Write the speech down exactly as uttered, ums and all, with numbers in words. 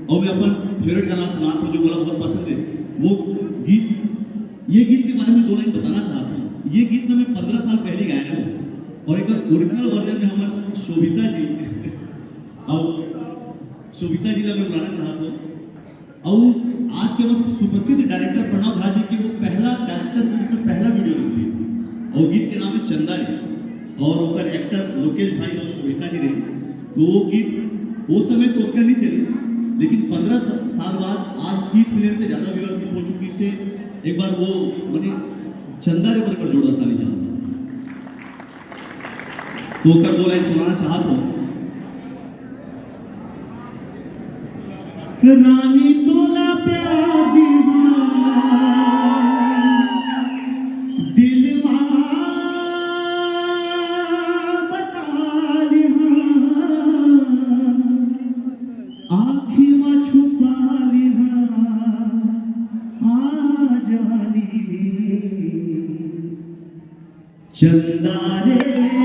अउ मैं अपन फेवरेट गाना सुनात हूँ, जो मोला बहुत पसंद है। वो गीत, ये गीत के बारे में दो लाइन बताना चाहता हूँ। ये गीत ना मैं पंद्रह साल पहले गाए हूँ, और एक ओरिजिनल वर्जन में हमारे शोभिता जी, और शोभिता जी ला मैं बुलाना चाहता हूँ। और आज के बहुत सुप्रसिद्ध डायरेक्टर प्रणव झा जी के वो पहला डायरेक्टर के रूप में पहला वीडियो रिलीज हुई, और गीत के नाम है चंदा रे, और ओकर एक्टर लोकेश भाई और शोभिता जी रहे। तो वो गीत वो समय तो उतना नहीं चली, लेकिन पंद्रह सा-, साल बाद आज तीस मिलियन से ज्यादा व्यूअरशिप हो चुकी। से एक बार वो, माने, चंदा रे पर एक बार जोरदार ताली चाहता हूँ। तो ओकर दो लाइन सुनाना चाहत हूँ। रानी तोला प्यार दिहा, दिल मा बसा लिहा, आँखी मा छुपा लिहा, आ जानी चंदा रे।